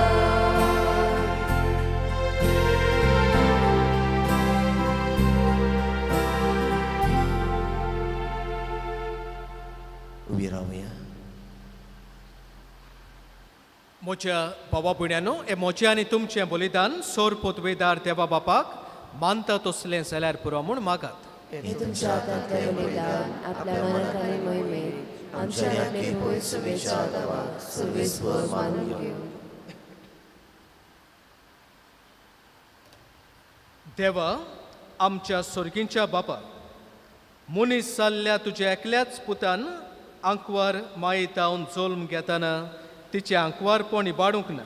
उबी रावया. म्हज्या भावा भयण्यानो, हे म्हजें आनी तुमचें बलिदान सोर पोतवेदार देवा बापाक मानता तसलें जाल्यार पुरो म्हूण मागात. हे तुमच्या हातांतलें बलिदान आपल्या मनाक आनी मोहिमेक आमच्या आनी पयर शुभेच्छा देवाक सुरवेस्वर मानून घेवं. देवा आमच्या सोर्गींच्या बापा, मनीस जाल्ल्या तुज्या एकल्याच पुतान आंकवार मायेतावन जल्म घेतना तिचें आंकवारपण इबाडूंक ना,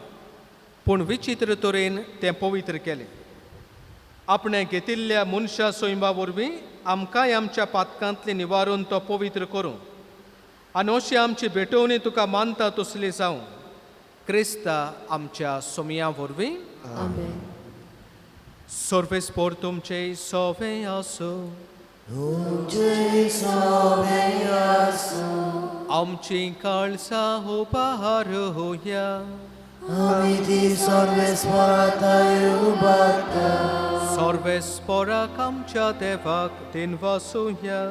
पूण विचित्र तरेन तें पवित्र केलें. आपणें घेतिल्ल्या मनशा सैमा वरवीं आमकांय आमच्या पातकांतलें निवारून तो पवित्र करूं आनी अशी आमची भेटवणी तुका मानता तसली जावं. क्रिस्ता आमच्या सोमया वरवीं. आमेन. सर्वेस्पोर तुमचे सोवे आसूं. तुमचे सोबे आसूं. आमची काळसां उपहार होया. आमी ती सर्वेस्पराताय उबारता. सर्वेस्पराक आमच्या देवाक दिनवासुया.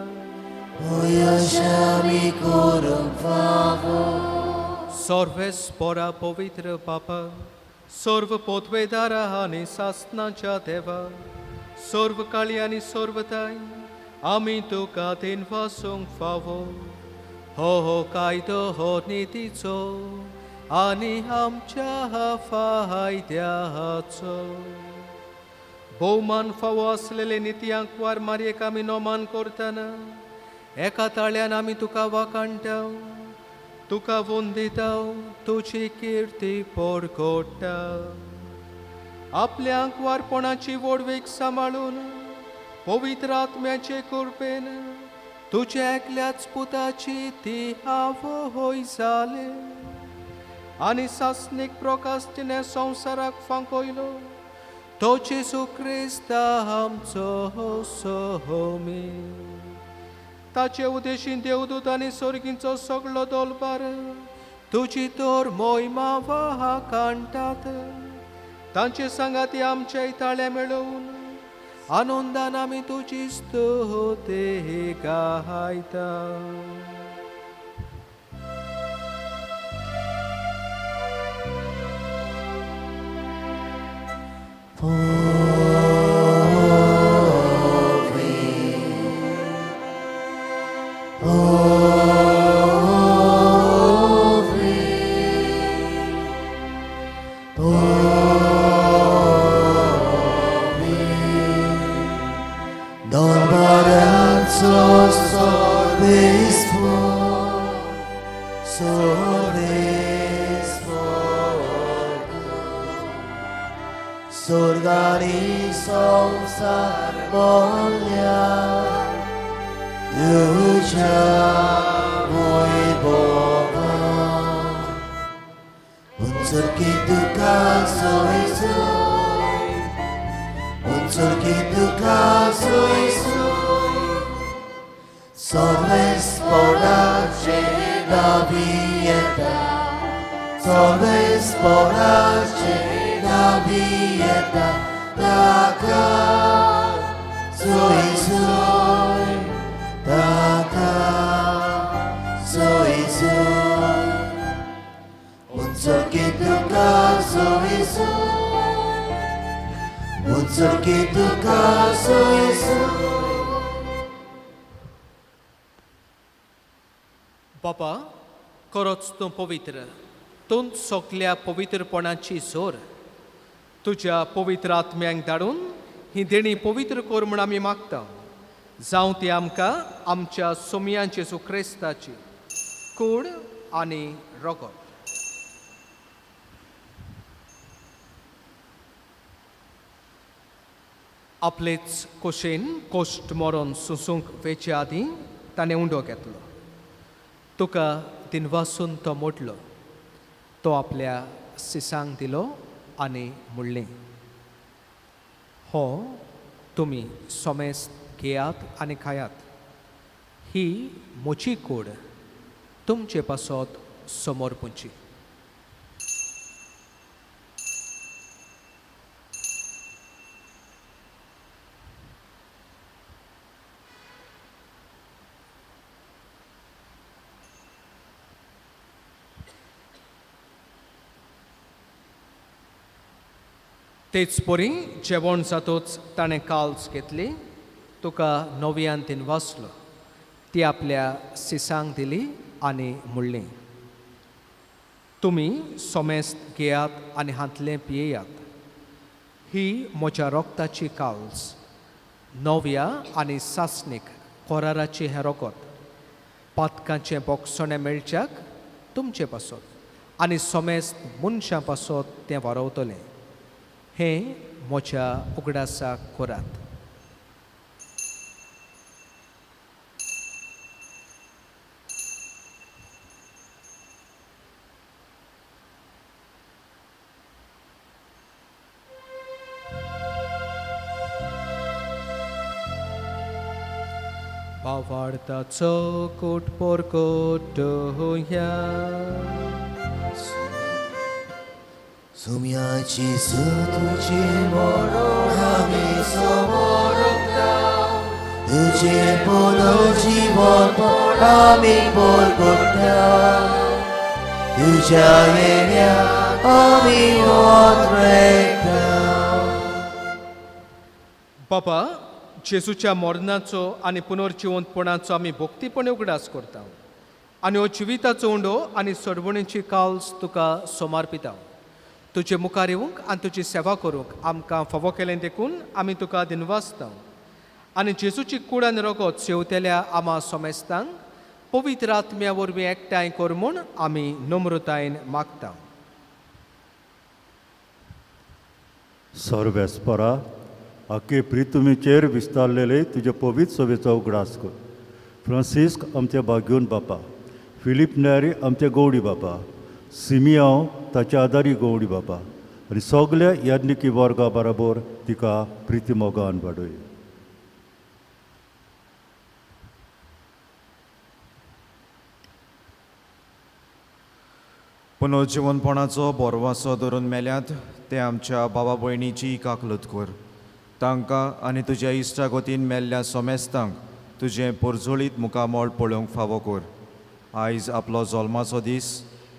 होय अशें आमी करूंक फावो. सर्वेस्परा पवित्र बापा, सर्व पोतवेदारा आनी सासनाच्या देवा, सर्व काळी आनी सर्वताय आमी तुका दिनवासूंक फावो. हो हो कायदो हो नितीचो आनी आमच्या फायद्याचो. भोवमान फावो आसलेले नितयांक वार मारयेक आमी नोमान करतना एका ताळ्यान आमी तुका वाखाणटा, तुका वंदिता, तुजी किर्ती परगट्टा. आपल्या आंकवारपणाची व्हडवीक सांबाळून पवित्र आत्म्याचे कृपेन तुज्या एकल्याच पुताची ती आवय जाली आनी सासणीक प्रकाश तिणें संवसाराक फांकयलो तो जेजू क्रिस्त आमचो सोमी. ताचे उदेशीन देवदूत आनी सर्गींचो सगळो दोलबार तुजी तर मोहिमा वाखाणटात. तांचे सांगाती आमच्या ताळ्या मेळोवन आनंदान आमी तुजी स्तुती गायता. Sorgani संसार बोल्या तुझ्या वैभवा उंचुरकी तुका सोयसूय, उंचुरकी तुका सोयसूय, सर्वेस्पराचे नावी येता, सर्वेस्पराचे नावी येता, ताका सोयसूय, ताका सोयसूय, उंचुरकी तुका सोयसूय, उंचुरकी तुका सोयसूय. बापा, खरोच तूं पवित्र, तूं सगल्या पवित्रपणाची जोर. तुज्या पवित्र आत्म्यांक धाडून ही देणी पवित्र कर म्हूण आमी मागता. जावं ती आमकां आमच्या सोमयां जेजू क्रिस्ताची कूड आनी रगत. आपलेच कोशेन कोश्ट मरोन सुसूंक वेचे आदीं ताणें उंडो घेतलो. तुका दिनवासून तो मोडलो, तो आपल्या सिसांक दिलो आनी म्हणलें, हो तुमी सोमेस्त घेयात आनी खायात, ही म्हजी कूड तुमचे पासत समोर पुंची. तेच परी जेवण जातोच ताणें काल्स घेतली, तुका नव्यान तीन वाचलो, ती आपल्या सिसांक दिली आनी म्हणलें, तुमी सोमेस्त घेयात आनी हांतलें पियेयात, ही म्हज्या रोगताची काल्स, नव्या आनी सासणीक कोराराची हें रोगत, पातकांचें बोगसणें मेळच्याक तुमचे पासत आनी सोमेस्त मनशां पासत तें वारवतलें. हें म्हज्या उगडासाक करात. पावाडताचो कोट पोरकोट ह्या सुम्याची तुझी मरण आमी समोरता तुझे पुनर्जीवन आमी बोलगोटा तुझ्या येण्या आमी ओतरेता. बाबा, जेजूच्या मरणाचो आनी पुनर्जिवंतपणाचो आमी भक्तीपणे उगडास करता आनी हो जिविताचो उंडो आनी सोडवणेची काल्स तुका समर्पिता. तुजे मुखार येवंक आनी तुजी सेवा करूंक आमकां फावो केलें देखून आमी तुका दिनवासता आनी जेजूची कूड आनी रगत सेवतेल्या आमा सोमेस्तांक पवित्र आत्म्या वरवीं एकठांय कर म्हूण आमी नम्रतायेन मागता. सर्वेस्परा, आखे प्रितुमीचेर विस्तारलेले तुजे पवित्र सभेचो उगडास कर. फ्रांसिस्क आमचे भाग्योन बापा, फिलीप न्यारी आमचे गौडी बापा, सिमियांव ताच्या आदारी गौडी बापा आनी सगल्या याज्ञिकी वर्गा बराबर तिका प्रिती मोगान वाडय. पुनर्जिवनपणाचो बोरवासो धरून मेल्यात ते आमच्या बाबा भयणीची काकलत कर. तांकां आनी तुज्या इश्टा गोतीन मेल्ल्या सोमेस्तांक तुजें पोरजोळीत मुखामळ पळोवंक फावो कर. आयज आपलो जल्माचो दीस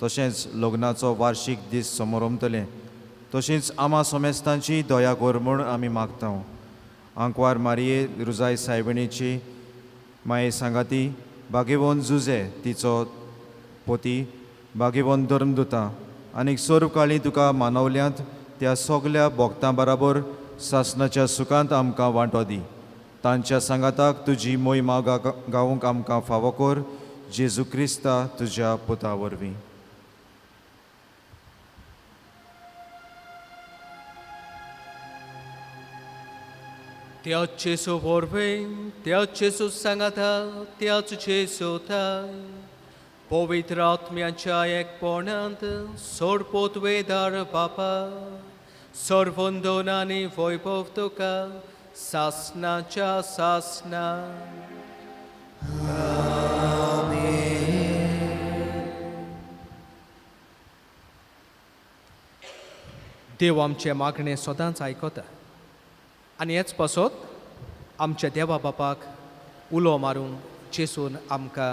तशेंच लग्नाचो वार्शीक दीस समोरमतले तशींच आमा सोमेस्तांची दया कर म्हूण आमी मागता. आंकवार मारिये रुजाय सायबिणीची माये सांगाती बागेवन जुजे तिचो पोती बागेवन धर्मदुतां आनीक सर्व काळी तुका मानवल्यांत त्या सगल्या भक्तां बराबर सासणाच्या सुखांत आमकां वांटो दी. तांच्या सांगाताक तुजी मोहिमा गावंक आमकां फावो कर. जेजू क्रिस्ता तुज्या पुता वरवीं. त्याच जेजू वरवीं, त्याच जेजू सांगाता, त्याच जेजू थाय पवित्र आत्म्याच्या एकपणांत सोडपोत वेदार बापा सर्वंदन आनी वैभव तुका सासनाच्या सासना. देव आमचें मागणें सदांच आयकता आनी हेच पासत आमच्या देवा बापाक उलो मारूंक जेजून आमकां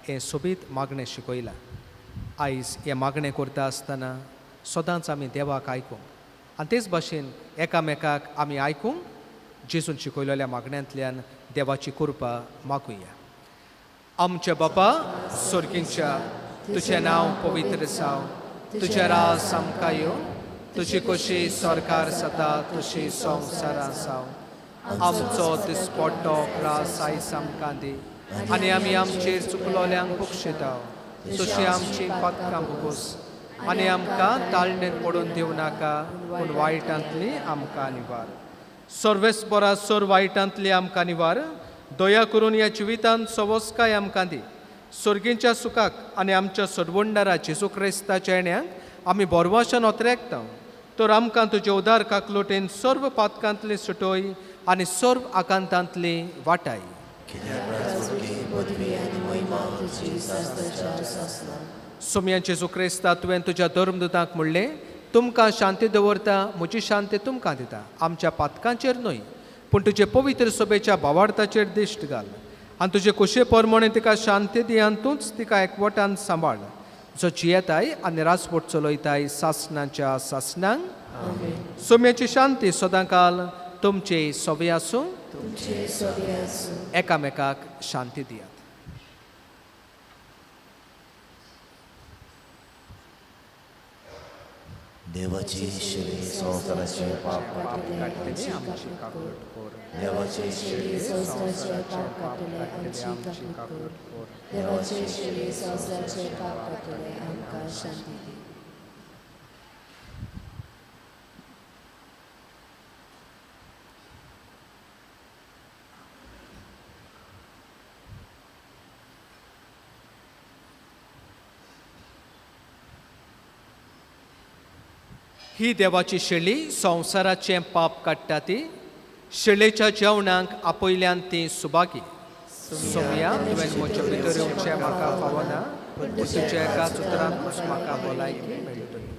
हें सोबीत मागणें शिकयलां. आयज हें मागणें करता आसतना सदांच आमी देवाक आयकूंक आनी तेच भाशेन एकामेकाक आमी आयकूंक जेजून शिकयलेल्या मागण्यांतल्यान देवाची कृपा मागुया. आमच्या बापा सोर्गींच्या, तुजें नांव पवित्र जावं, तुजें राज आमकां येवं, तुजी कशी सरकार सता तशी संवसारां जावं. आमचो दिसपट्टो रास आयज आमकां दी आनी आमी आमचेर चुकलोल्यांक बक्षिता तशी आमची पातकां भोगोस आनी आमकां ताळणेंत पडून दिवं नाका पूण वायटांतली आमकां निवार. सर्वेस्परा सर वायटांतली आमकां निवार. दया करून ह्या जिवितांत सवस्काय आमकां दी. सर्गींच्या सुखाक आनी आमच्या सोडवणदारा जेजू क्रिस्ताच्या येण्याक आमी बोरवाशान ओतरेकता तर आमकां तुजे उदार काकलोटेन सर्व पातकांतली सुटोय आनी सर्व आकांतांतली वाटाय. सोम्या जेजू क्रिस्ता, तुवें तुज्या धर्मदूतांक म्हणलें, तुमकां शांती दवरता, म्हजी शांती तुमकां दिता. आमच्या पातकांचेर न्हय पूण तुजे पवित्र सभेच्या भावार्थाचेर दिश्ट घाल आनी तुजे कुशे प्रमाणे तिका शांती दी आनी तूंच तिका एकवटान सांबाळ, जो जियेताय आनी राजवट चलयताय सासणाच्या सासणांक. सोम्याची शांती सदांकाल तुमचे सोबे आसूं. एकामेकाक शांती दियात. देवाची शिरी संवसाराचे पाप काडटले आमची काकूट कर. देवाची शिरी संवसाराचे पाप काडटले आमची काकूट कर. देवाचे शिरी संवसाराचे पाप काडटले आमकां शांती दी. ही देवाची शेळी संवसाराचें पाप काडटा ती शेळेच्या जेवणाक आपयल्यान ती सुभागी. सोमया, तुवें म्हज्या भितर येवचें म्हाका फावना, पूण तुज्या एकाच उतरानूच म्हाका भलायकी मेळटली.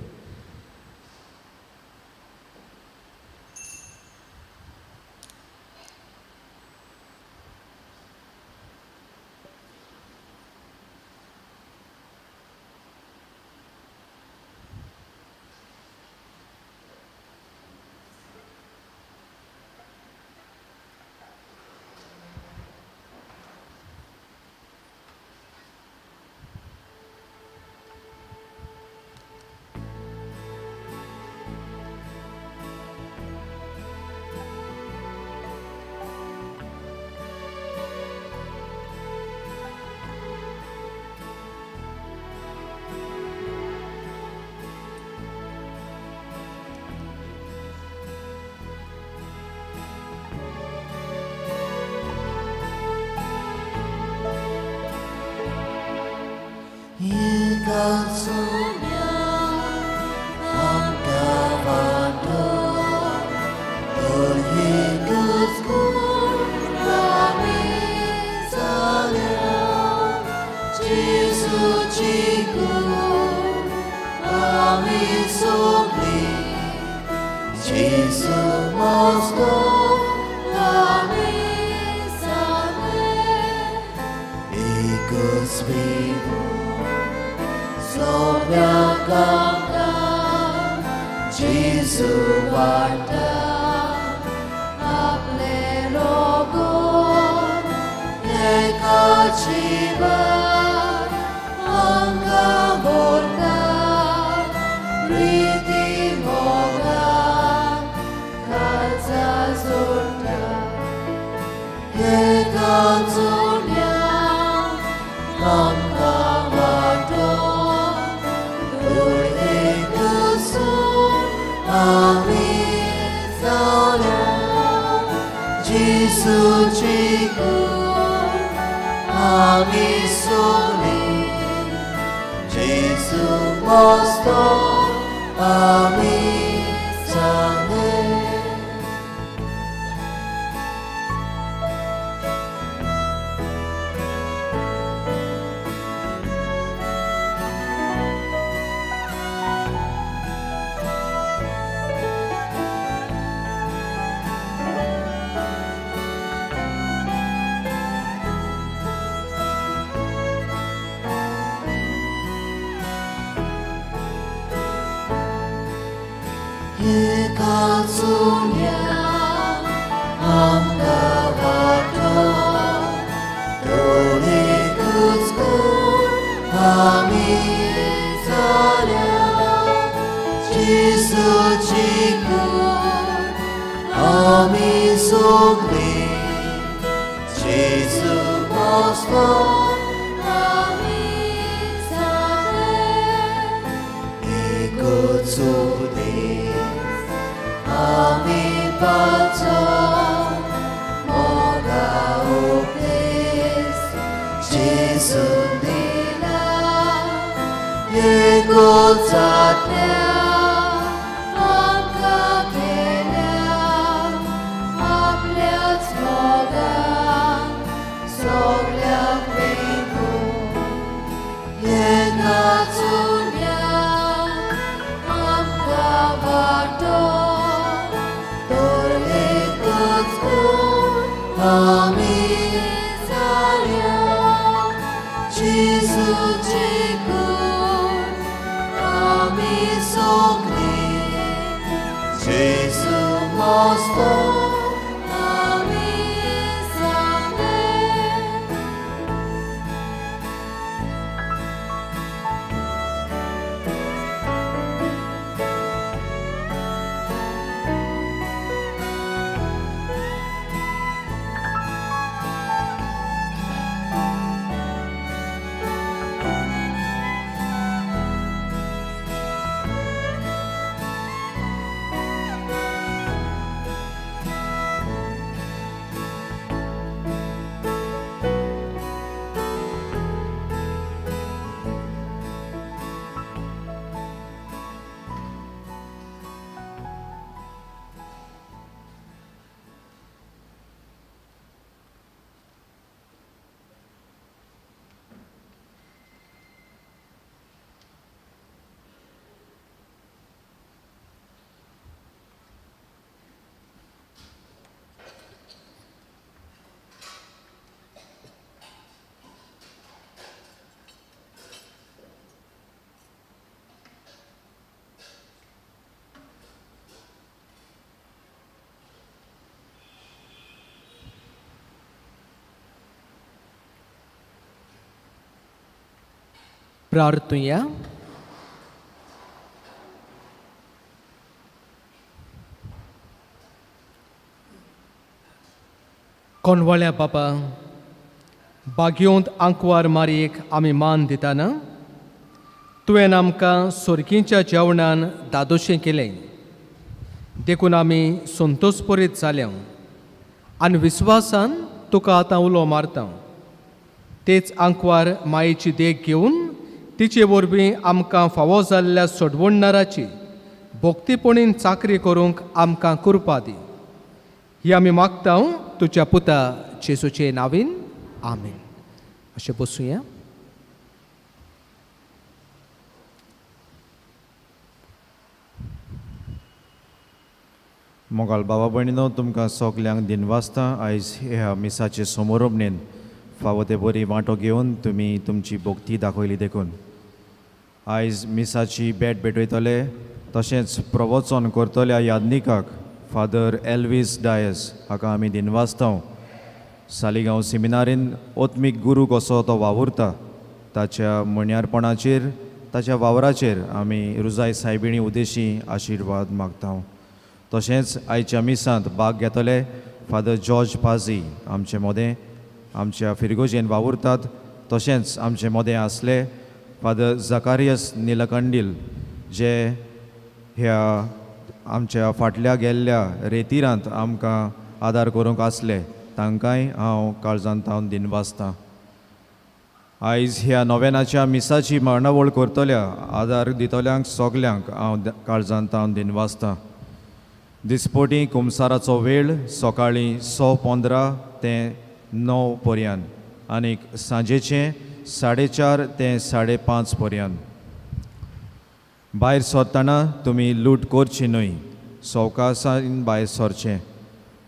प्रार्थुया. कोणवाळ्या बाबा, बागयोंत आंकवार मारयेक आमी मान दिताना तुवें आमकां सोरकींच्या जेवणान दादोशें केलें, देखून आमी संतोषपरीत जाल्या आनी विस्वासान तुका आतां उलो मारता. तेच आंकवार मायेची देख घेवन तिचे वरवीं आमकां फावो जाल्ल्या सोडवणणाराची भक्तीपणीन चाकरी करूंक आमकां कृपा दी. ही आमी मागता तुज्या पुता जेजूचे नांवान, आमेन. अशें बसुया. मोगाल बाबा भयणीनो, तुमकां सगल्यांक दिनवासता आयज ह्या मिसाचे समारोपणेन फावो ते बरी वांटो घेवन तुमी तुमची भक्ती दाखयली. देखून आयज मिसाची भेट भेटयतले तशेंच प्रवचन करतल्या यादनिकाक फादर एल्वीस डायस हाका आमी दिनवासता. सालिगांव सेमिनारीन ओत्मीक गुरू कसो तो वावुरता, ताच्या म्हण्यारपणाचेर ताच्या वावराचेर आमी रुजाय सायबिणी उदेशी आशिर्वाद मागता. तशेंच आयच्या मिसांत भाग घेतले फादर जॉर्ज पाझी आमचे मदें आमच्या फिरगोजेन वावुरतात. तशेंच आमचे मदें आसले फादर जकारियस निलकंडील जे ह्या आमच्या फाटल्या गेल्ल्या रेतिरांत आमकां आदार करूंक आसले, तांकांय हांव काळजांत तावन दिनवासता. आयज ह्या नोवेनाच्या मिसाची मांडावळ करतल्या आदार दितल्यांक सगल्यांक हांव काळजांत तावन दिनवासता. दिसपटी कुमसाराचो वेळ सकाळीं 6:15 ते 9 पर्यंत आनीक सांजेचें 4:30 ते 5:30 पर्यंत. भायर सरतना तुमी लूट करची न्हय, सवकासान भायर सरचें.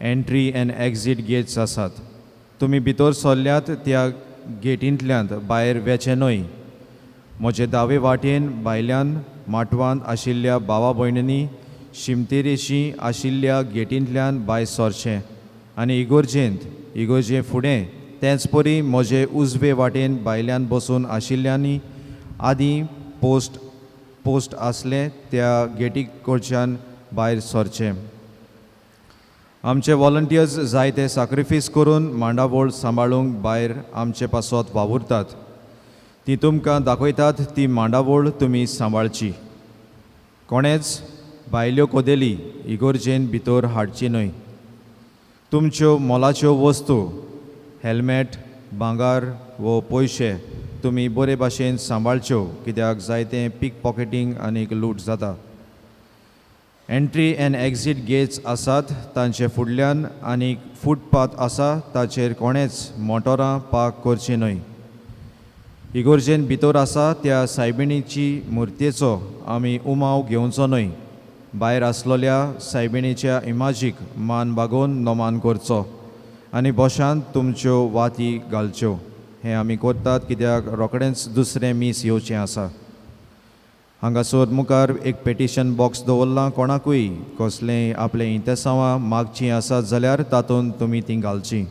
एंट्री एन्ड एक्झीट गेट्स आसात, तुमी भितर सरल्यात त्या गेटींतल्यान भायर वेचें न्हय. म्हजे दावे वाटेन भायल्यान माटवांत आशिल्ल्या भावा भयणींनी शिमतेरेशी आशिल्ल्या गेटींतल्यान भायर सरचें आनी इगोर्जेंत इगोर्जे फुडें तेंच परी म्हजे उजवे वाटेन भायल्यान बसून आशिल्ल्यांनी आदीं पोस्ट आसलें त्या गेटी कडच्यान भायर सरचें. आमचे वॉलंटियर्स जायते साक्रिफीस करून मांडावळ सांबाळूंक भायर आमचे पासत वावुरतात, ती तुमकां दाखयतात ती मांडावळ तुमी सांबाळची. कोणेच भायल्यो कदेली इगोर्जेन भितर हाडची न्हय. तुमच्यो मोलाच्यो वस्तू हेल्मेट, भांगर वो पयशे तुमी बरे भाशेन सांबाळच्यो, कित्याक जायते पीक पॉकेटींग आनी लूट जाता. एंट्री एन्ड एक्झीट गेट्स आसात तांचे फुडल्यान आनी फुटपाथ आसा ताचेर कोणेच मोटरां पार्क करची न्हय. इगोर्जेन भितर आसा त्या सायबिणीची मुर्तेचो आमी उमाव घेवचो न्हय. भायर आसलेल्या सायबिणीच्या इमाजीक मान बागोवन नमान करचो आनी बोशांत तुमच्यो वाती घालच्यो. हें आमी करतात कित्याक रोखडेंच दुसरें मीस येवचें आसा. हांगासर मुखार एक पेटिशन बॉक्स दवरलां, कोणाकूय कसलेंय आपलें इंतेसांवां मागचीं आसात जाल्यार तातूंत तुमी तीं घालचीं.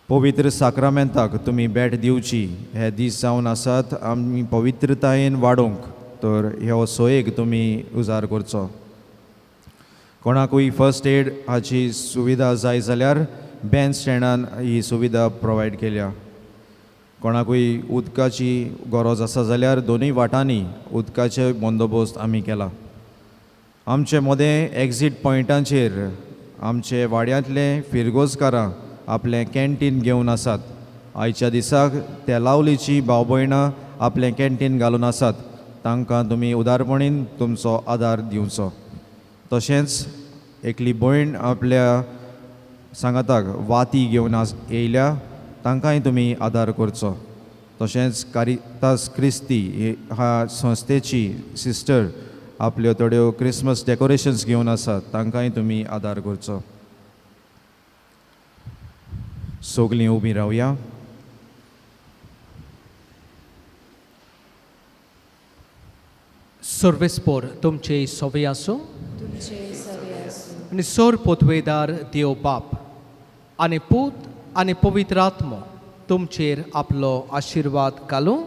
पवित्र साक्रामेंताक तुमी भेट दिवची. हे दीस जावन आसात आमी पवित्रतायेन वाडोवंक, तर ह्यो सोयेक तुमी उजार करचो. कोणाकूय फर्स्ट एड हाची सुविधा जाय जाल्यार बँड स्टँडान ही सुविधा प्रोवायड केल्या. कोणाकूय उदकाची गरज आसा जाल्यार दोनूय वाटांनी उदकाचे बंदोबस्त आमी केला. आमचे मदें एक्झीट पॉयंटांचेर आमचे वाड्यांतले फिरगोजकारां आपलें कॅन्टीन घेवन आसात. आयच्या दिसाक त्या लावलीची भाव भयणां आपलें कॅन्टीन घालून आसात, तांकां तुमी उदारपणीन तुमचो आदार दिवचो. तशेंच एकली भयण आपल्या सांगाताक वाती घेवन येयल्या, तांकांय तुमी आदार करचो. तशेंच कारितास क्रिस्ती ह्या संस्थेची सिस्टर आपल्यो थोड्यो क्रिसमस डेकोरेशन्स घेवन आसात, तांकांय तुमी आदार करचो. सगलीं उबीं रावया. सर्वेस्पोर तुमचे सवे आसूं आनी सोर पोतवेदार देव बाप आनी पूत आनी पवित्र आत्मो तुमचेर आपलो आशिर्वाद घालूं.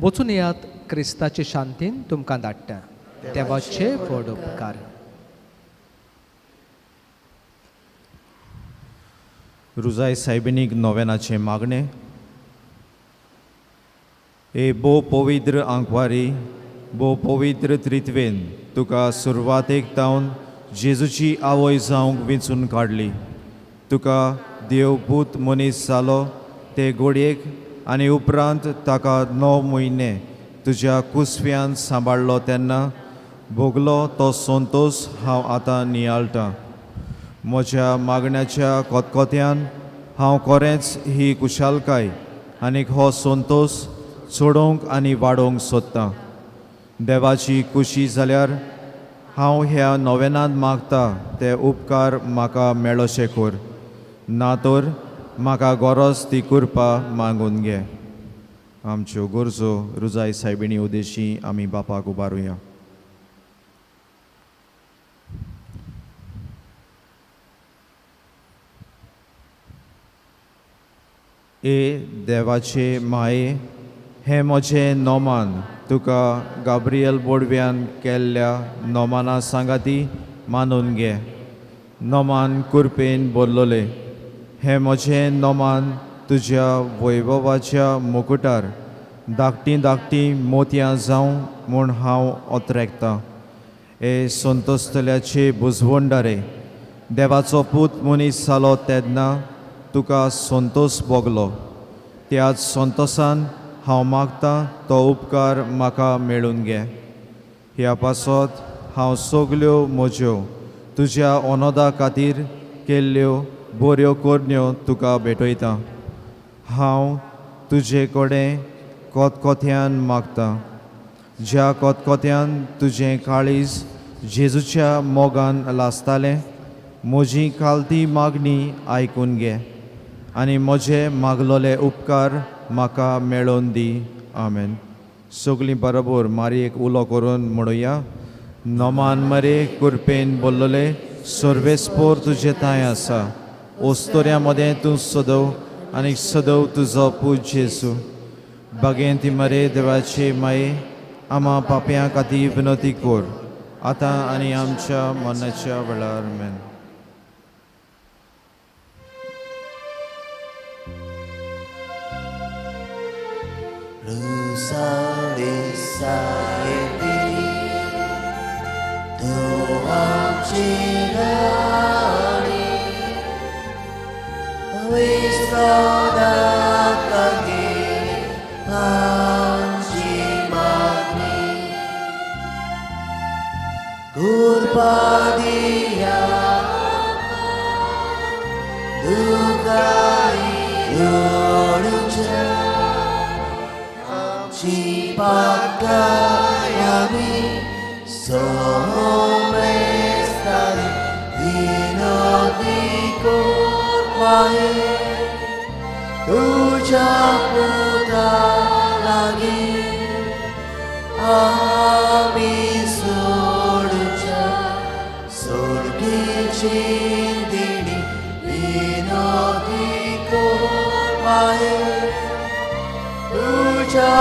वचून येयात, क्रिस्ताचे शांतीन तुमकां धाडटा. देवाचे व्हड उपकार. रुजाय सायबिणीक नोवेनाचें मागणें. ए भोव पवित्र आंकवारी, भोव पवित्र त्रित्वेन तुका सुरवातेक तावन जेजूची आवय जावंक विंचून काडली. तुका देव पूत मनीस जालो ते गोडयेक आनी उपरांत ताका 9 म्हयने तुज्या कुसव्यान सांबाळ्ळो तेन्ना भोगलो तो संतोश हांव आतां नियाळटां. म्हज्या मागण्याच्या कोतकोत्यान हांव खरेंच ही कुशालकाय आनीक हो संतोश चडोवंक आनी वाडोवंक सोदतां. देवाची खुशी जाल्यार हांव ह्या नोवेनांत मागता ते उपकार म्हाका मेळोशे कर, ना तर म्हाका गरज ती कृपा मागून घे. आमच्यो गरजो रुजाय सायबिणी उदेशी आमी बापाक उबारुया. ए देवाचे माये, हें म्हजें नोमान तुका गाब्रियल बोडव्यान केल्ल्या नोमाना सांगाती मानून घे. नोमान कुरपेन बोल्लोले हें म्हजें नोमान तुज्या वैभवाच्या मुकुटार धाकटीं धाकटीं मोतयां जावं म्हूण हांव ओतरेकतां. ए संतोस्तल्याचे बुजवंडारे, देवाचो पूत मनीस जालो तेन्ना तुका संतोश भोगलो. त्याच संतोसान हांव मागतां तो उपकार म्हाका मेळून घे. ह्या पासत हांव सगल्यो म्हज्यो तुज्या अनोदा खातीर केल्ल्यो बऱ्यो करण्यो तुका भेटयतां. हांव तुजे कडेन कोतकोत्यान मागतां, ज्या कोतकोत्यान तुजें काळीज जेजूच्या मोगान लासतालें, म्हजी खालती मागणी आयकून घे आनी म्हजे मागलोले उपकार म्हाका मेळोवन दी. आमेन. सगळीं बरोबर मारयेक उलो करून म्हणुया. नोमान मरे कुरपेन बोल्लोले सर्वेस्पोर तुजें थांय आसा. ओस्तोऱ्या मदें तूं सदव आनी सदव तुजो पूत जेजू. बागेंत मरे देवाचे माये, आमा पापयां खातीर विनवती कर आतां आनी आमच्या मरणाच्या वेळार. Main. Rusali Saibini, tu amci rani, wisodakagi amci magni, Gurpadia dukai yorucha. Pakayami somestari vinodiko mae tuja puta lagi ami soducha sorgi chindini vinodiko mae tuja